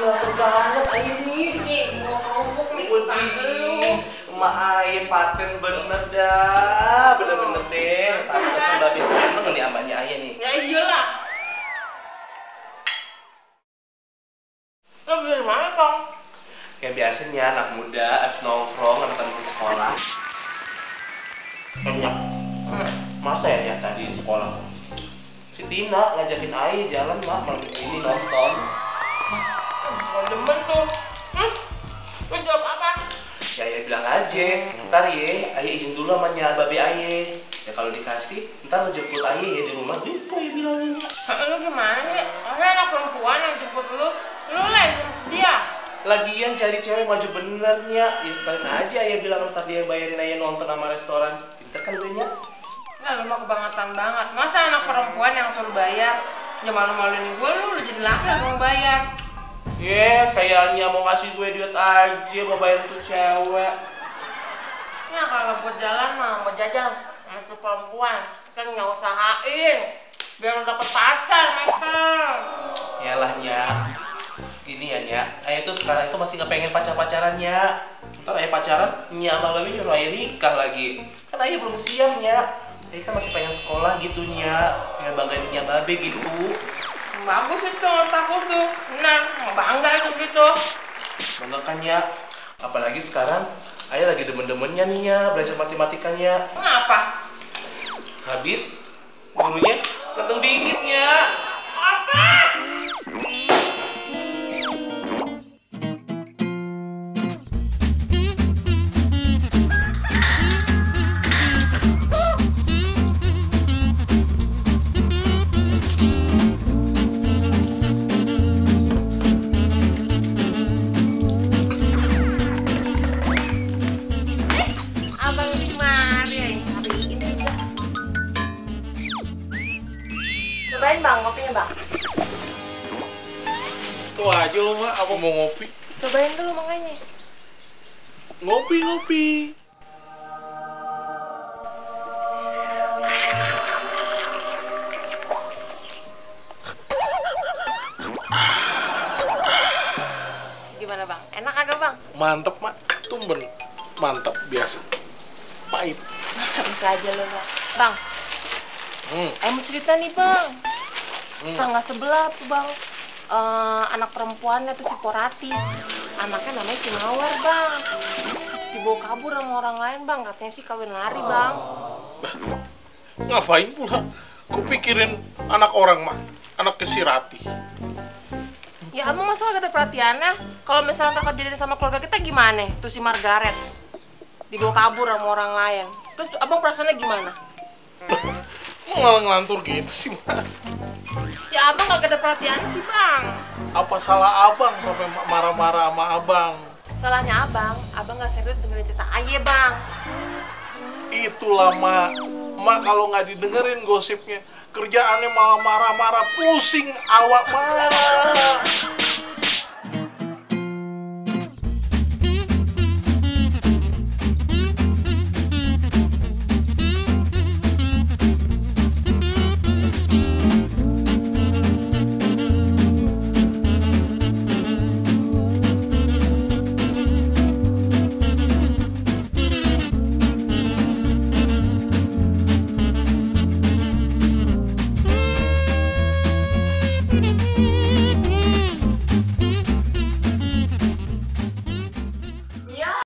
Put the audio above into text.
ganteng banget ayah nih. Nih, mau kerupuk nih, suka lu. Emak ayah paten bener dah. Bener-bener deh. Pantesan babi seneng nih amanya ayah nih. Ya iyalah. Lo beli mana, Kong? Ya biasanya anak muda abis nongkrong nonton di sekolah. Enak. Masa ya tadi di sekolah? Si Tina ngajakin ayah jalan mak malam ini nonton. Mau demen tuh. Lo jawab apa? Ya ayah bilang aja, ntar ya ayah izin dulu sama babi ayah. Ya kalau dikasih, ntar ngejemput ayah ya di rumah gitu ayah bilangnya. Lu gimana sih? Masa anak perempuan yang jemput lu? Lu lah yang jemput dia. Lagian cari cewek maju benernya, ya sekalian aja ayah bilang ntar dia bayarin ayah nonton sama restoran. Pinter kan gue nya? Nggak, lu mah kebangetan banget. Masa anak perempuan yang suruh bayar? Ya malu-maluin gue, lu jadi laki yang mau bayar. Kayaknya mau ngasih gue duit aja, mau bayar tuh cewek. Ya kalau buat jalan mah, mau jajan sama tuh perempuan, kan nggak usahain. Biar lu dapet pacar, Michael. Yalah nya, gini ya nya, ayah tuh sekarang itu masih nggak pengen pacarannya. Ntar ayah pacaran, nya sama babi nyuruh ayah nikah lagi. Kan ayah belum siap nya, ayah kan masih pengen sekolah gitu nya, pengen banggain nya babi gitu. Bagus itu otak lu tuh, benar, mau bangga itu gitu. Bangga kan nya, apalagi sekarang ayah lagi demen-demennya nih nya, belajar matematikanya. Kenapa? Habis, gurunya ganteng dikitnya. Apa? Abang Mari, hari ini juga. Cobain bang, kopinya bang. Tuh aja lo mak, apa mau ngopi? Cobain dulu makanya. Ngopi. Gimana bang? Enak agak bang? Mantep mak, tumben. Mantep, biasa. Pahit. Bisa aja lo bang. Bang, mau cerita nih bang. Tangga sebelah tuh bang. Anak perempuannya tuh si Porati. Anaknya namanya si Mawar bang. Dibawa kabur sama orang lain bang. Katanya sih kawin lari bang. Ngapain pula? Kupikirin anak orang mak, anak si Rati. Ya abang masa gak ada perhatiannya? Kalau misalnya kakak jadian sama keluarga kita gimana? Tuh si Margaret dibawa kabur sama orang lain. Terus abang perasaannya gimana? Kok malah ngelantur gitu sih mak? Ya abang gak ada perhatiannya sih bang. Apa salah abang sampai marah-marah sama abang? Salahnya abang gak serius dengerin cerita ayah bang. Itulah mak kalau nggak didengerin gosipnya, kerjaannya malah marah-marah, pusing awak mak.